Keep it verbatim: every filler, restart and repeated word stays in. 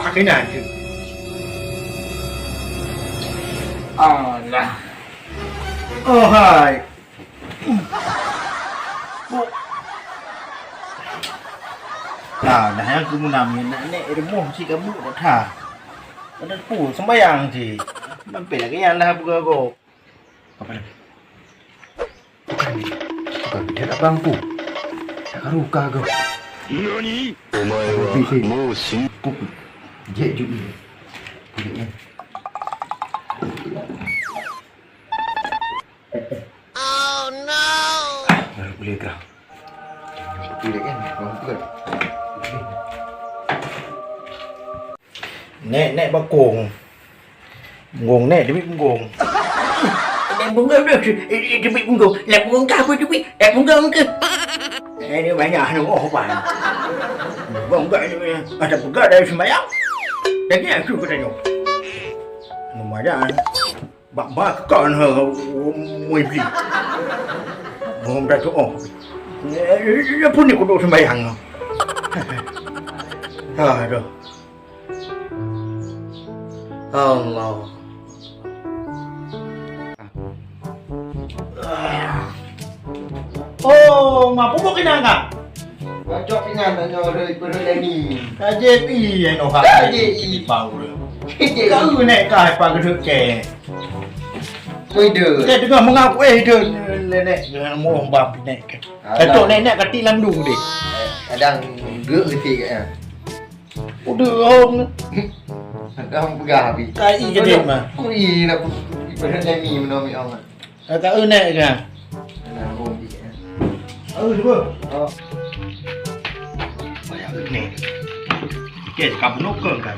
bak kaki nan tu. Alah. Oh hai. Nah, nah nyang keumeunang nyan nak nek rumoh si kabut dah that. Ada pu sembayang si. Mampir lagi nyang dah buka-buka. Apa lagi? Bukan ni. Bukan ni. Dia tak bangku. Tak karu ka go. Nani? Omae wa mou shin- Jek ju ni. Boleh kan? Oh no. Baru boleh kah? Boleh kan? Baru boleh. Nek, nek bakong. Punggong nek, demi punggong. Nek punggong tu, demi punggong. Nek punggong kah apa demi? Nek punggong ke? Eh, ni banyak anu, oh, bang. Punggong kat ni, ada pegat dari sembahyang. Lagi aku kata nyoh. Lumayan. Bak-bak kon ha, mui beli. Ngom dah tu, oh. Ya pun ni kudu sembahyang. Aduh. Allah. Oh, ma pupuk inang ka? Bacok inang tanya dari perut Leni. Kaje pi ya noh. Kaje pi bau. Kaje. Kau nek ka pa gedek ke. Wei de. Kita tengah mengaku eh de nenek mau bab nek. Alah. Ketok nenek kati landung deh. Kadang gek geti kat ya. Udah om. Kadang pegang habis. Kai ke dia mah. Kui nak ibarat Leni menomik amat. Kata enak ke? Nah, oh, dia. Oh, cuba. Oh. Banyak ni. Oke, kamu nukung kan?